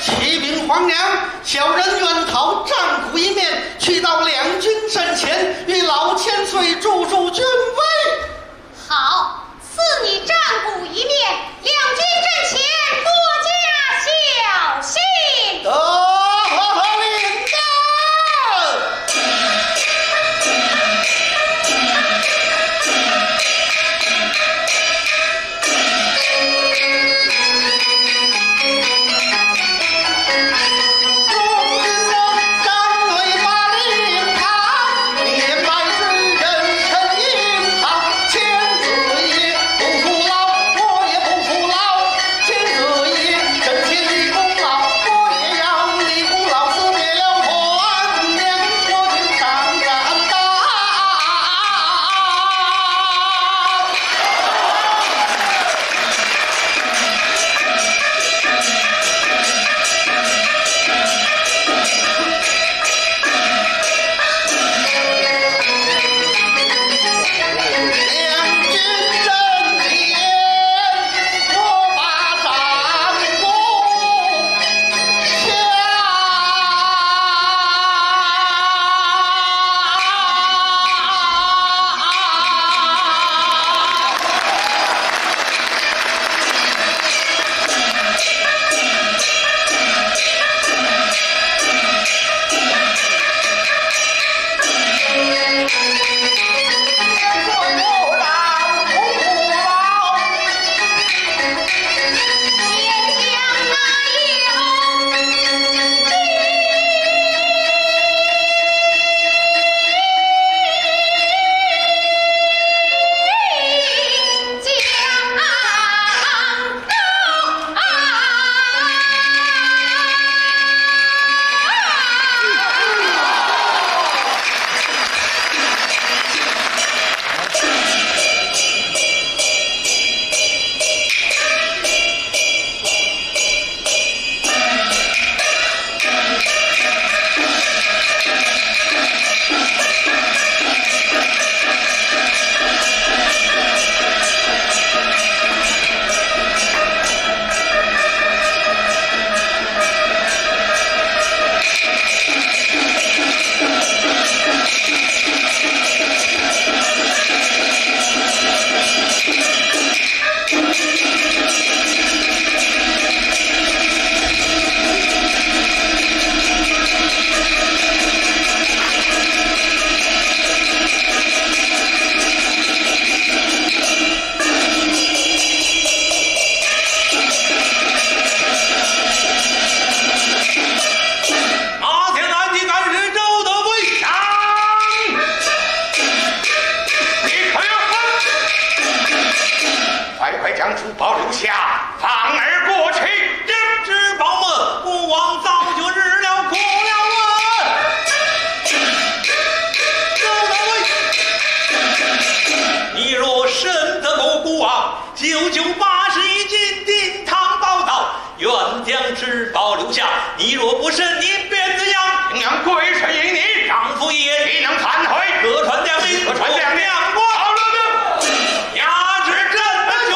启禀皇娘，小人愿讨战鼓一面，去到两军阵前，与老千岁助助军威。好，赐你战鼓一面，两军阵前多加小心。得令。九九八十一斤，定堂宝刀，原将之宝留下。你若不审，你便怎样？娘，贵臣一礼。丈夫一言，岂能反悔？各传将令，各传将令。亮光。好了的。押至斩门中。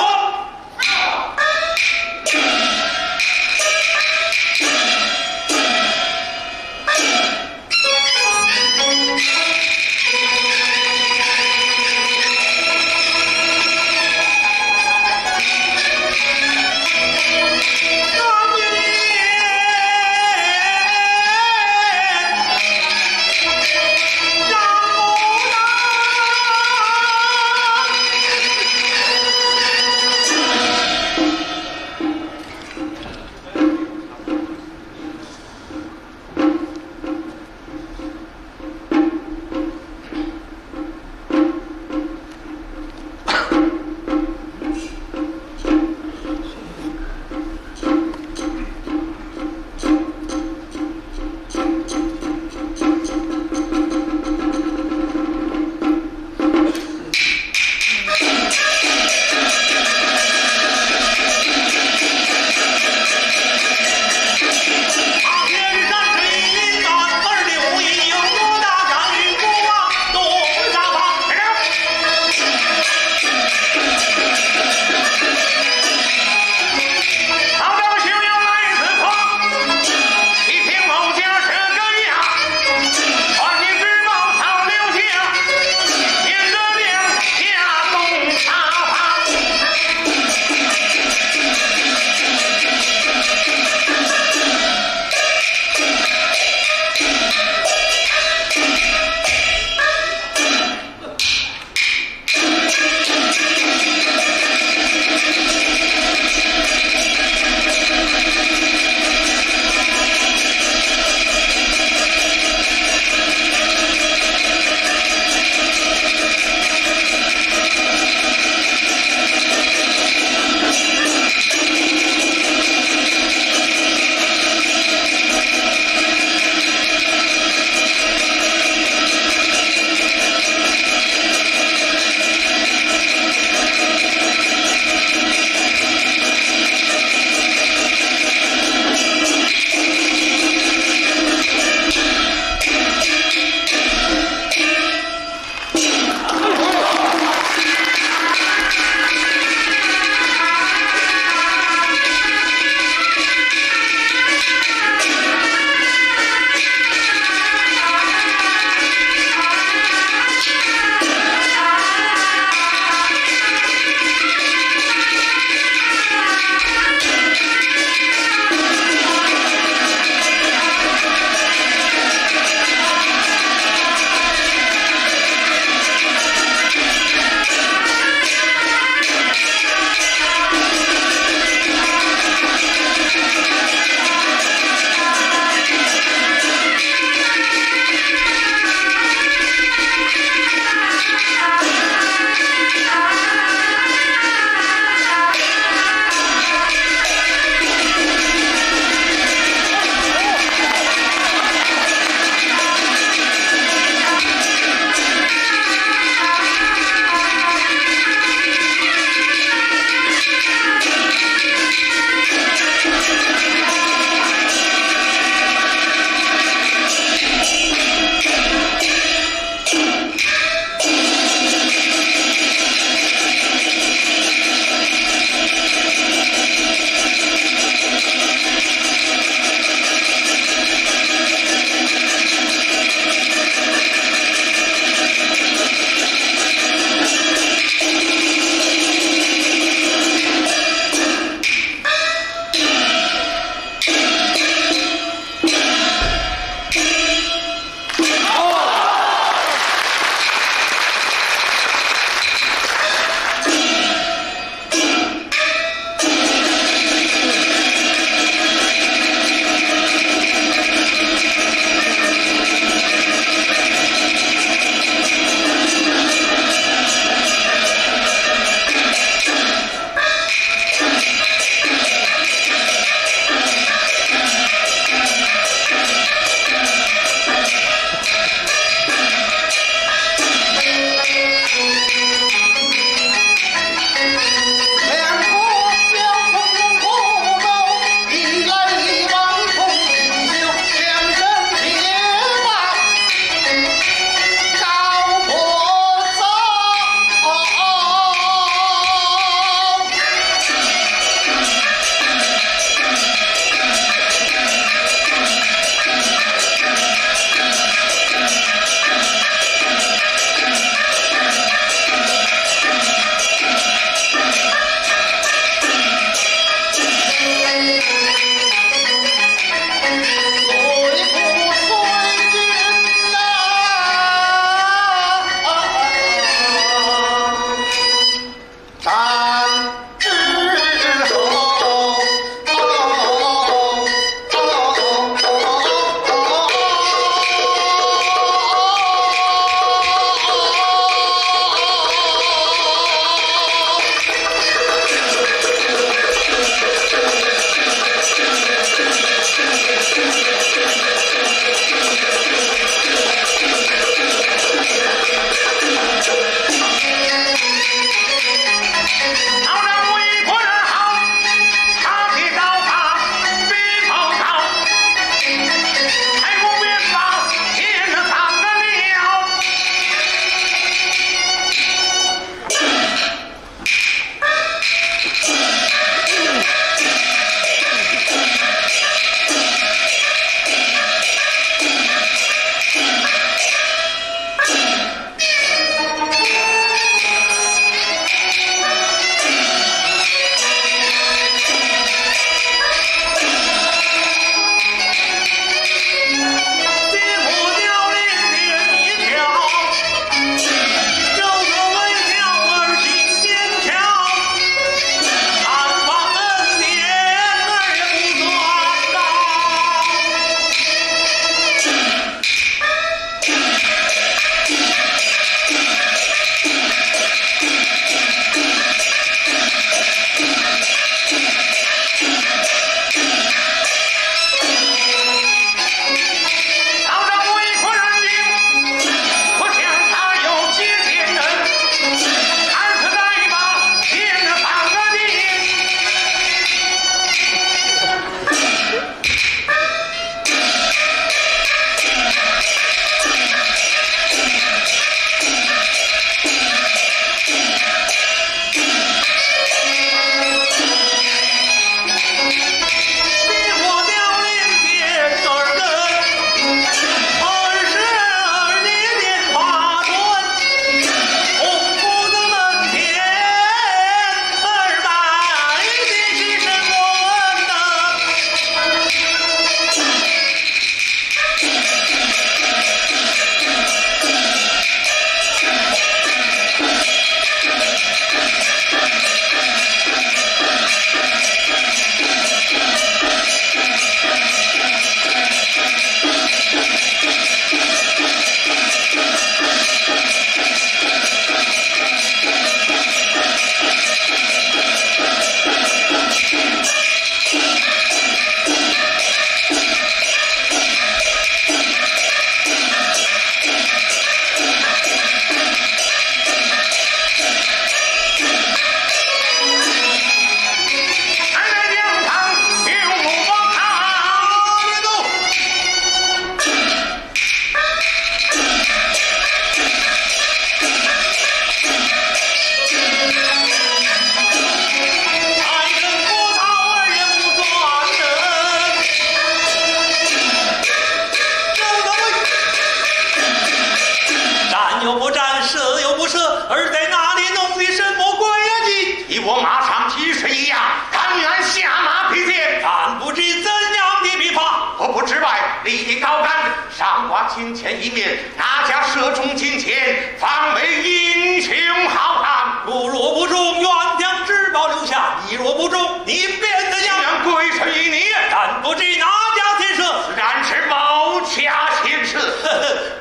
战又不战，射又不射，尔在哪里弄的什么鬼呀你？与我马上几十一样，甘愿下马比剑。敢不知怎样的比法？我不知败，立定高杆，上挂金钱一面，哪家射中金钱，方为英雄好汉。故若不中，原将至宝留下；你若不中，你便怎样？愿归顺于你。敢不知哪家先射？自然是某家先射。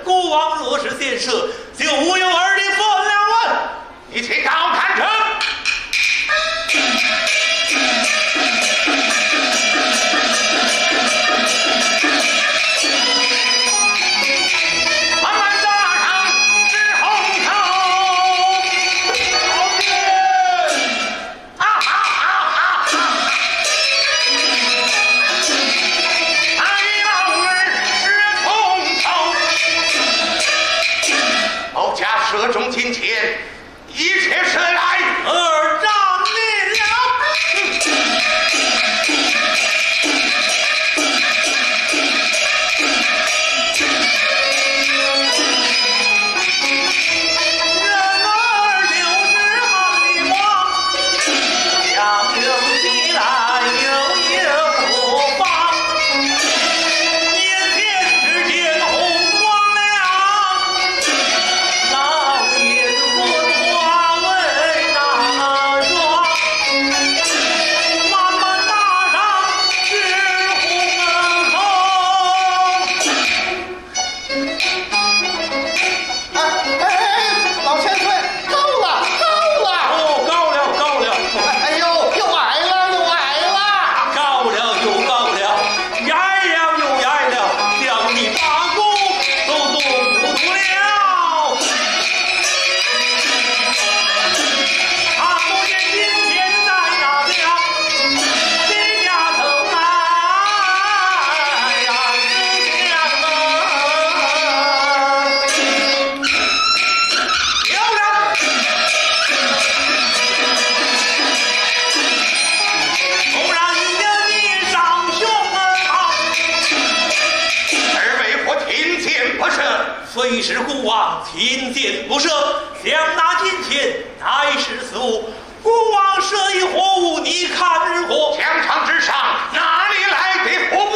孤王若是先射，就无有尔的份了啊！你且高谈者。慢慢搭上之后头。啊哈哈哈哈！哎，老儿是从头。某家射中金钱，一切射来。尔战你了。哎，哎，哎，老千岁，够了，够了！哦，够了，够了。哎，哎呦，又挨了，又挨了。够了，又够了，挨了，又挨了，叫你把骨头都动不动了。看不见金钱在哪里啊？ 谁知孤王听见不赦，想拿金钱乃是死物。 孤王射一活物，你看如何？疆场之上，哪里来的活